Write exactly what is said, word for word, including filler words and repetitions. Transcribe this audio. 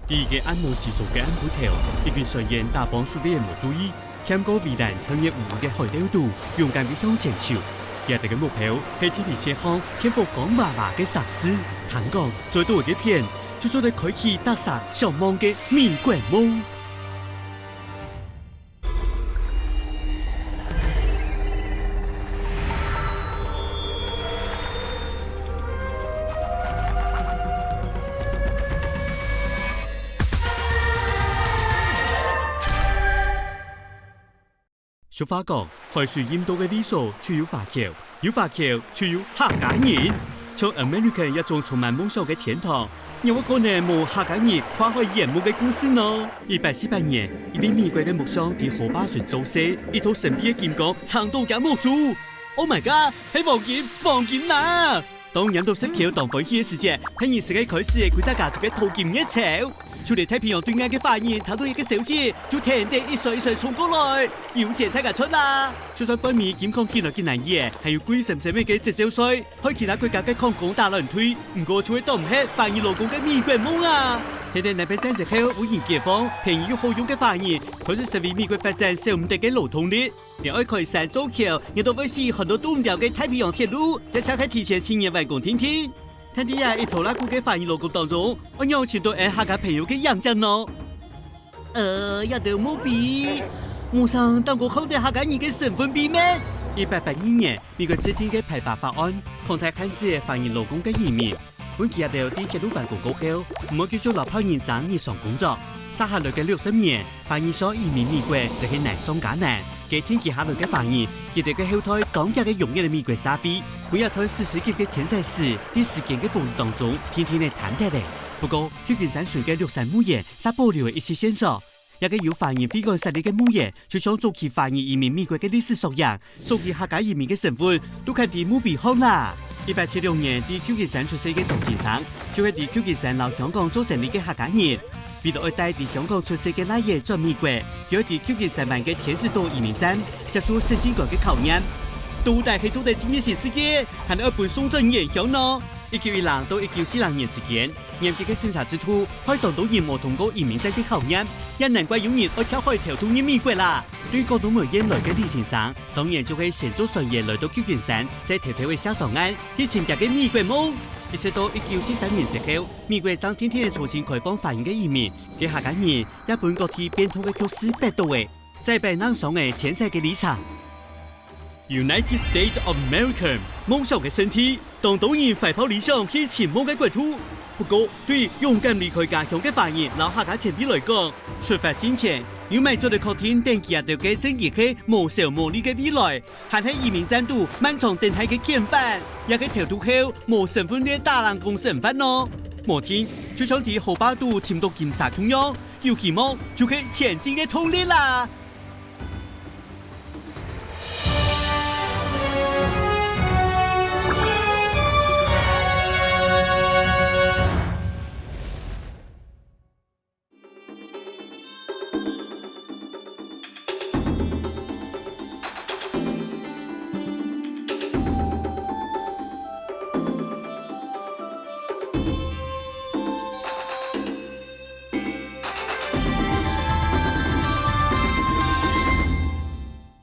在一個暗無思索个暗晡頭，一群船員打幫手个無注意，跈過圍欄團圓烏烏个海竇肚，勇敢个向前泅。佢兜个目標係天地線項片幅光滑滑个城市。聽講，做到這片，就做得開啟逐儕向往个美國夢。 俗話講，海水淹到个位所就有華僑，有華僑就有客家人。像American這種充滿夢想个天堂，仰會可能無客家人跨海圓夢个故事呢？一八四八年，一位美國个木匠在河壩脣做事，一道神秘个金光撐到厥目珠。Oh my god，係黃金，黃金啊！當拈到石球當歡喜个時節，係人生个開始，歸隻家族个淘金熱潮。 就連太平洋對岸个華人聽到這個消息，就跈等一船一船衝過來，有錢大家賺啦！就算背尾金礦起來个難易，還有貴森森个折舊稅，害其他國家个礦工打亂退，毋過就會擋毋核華人勞工个美國夢啊！跈等南北戰爭後，烏營解放，便宜又好用个華人，開始成為美國發展少毋得个勞動力。連愛開山造橋，熱到會死，寒到凍毋了个太平洋鐵路，也正係提前七年完工定定。 但在這一拖拉庫个華人勞工當中，愛仰尋到𠊎客家朋友个影跡呢？呃，這兜墓碑，無成當過看到客家人个身分秘密。一八八二年，美國制定个排華法案，擴大限制華人勞工个移民，分佢兜在鐵路完工過後，毋會繼續摎別人爭日常工作。續下來个六十年， 華人想移民美國實在難上加難，該跈佢下來个華人，佢兜个後代當遽个融入了美國社會，每一段史詩級个遷徙史，在時間个風雨當中，定定仔坍忒咧。不過，舊金山脣个綠山墓園，煞保留了一息線索。這個由華人會館設立个墓園，就像早期華人移民美國个歷史縮影， 早期客家移民个身分都刻在墓碑項啦。一八七六年，在舊金山出世个張先生，就係在舊金山摎香港做生理个客家人。為著愛帶在香港出世个倈仔轉美國，佢愛在舊金山灣个天使島移民站接受審訊官个考驗。到底係做得進入新世界，還係愛分送轉原鄉呢？一九一零到一九四零年之間， 嚴格个審查制度，害當多人無通過移民戰个考驗，也難怪有人愛跳海偷渡入美國啦。對廣東梅縣來个李先生，當然就係先做船員來到舊金山，再偷偷仔卸雙眼，去尋厥个美國夢。一直到一九四三年之後，美國正定定仔重新開放華人个移民，該客家人也分各地變通个局勢逼到咧，再擺硬傷仔遷徙个里程。 United States of America，夢想个聖地，當多人懷抱理想去尋夢个國度。不過，對於勇敢離開家鄉个華人摎客家前輩來講，出發進前，有麼个做得確定等佢兜个正經係無愁無慮个未來，還係移民站肚漫長等待个遣返，這個偷渡後無身分个打零工生活呢？無定，就像在河壩肚尋著金沙共樣，有希望就係前進个動力啦！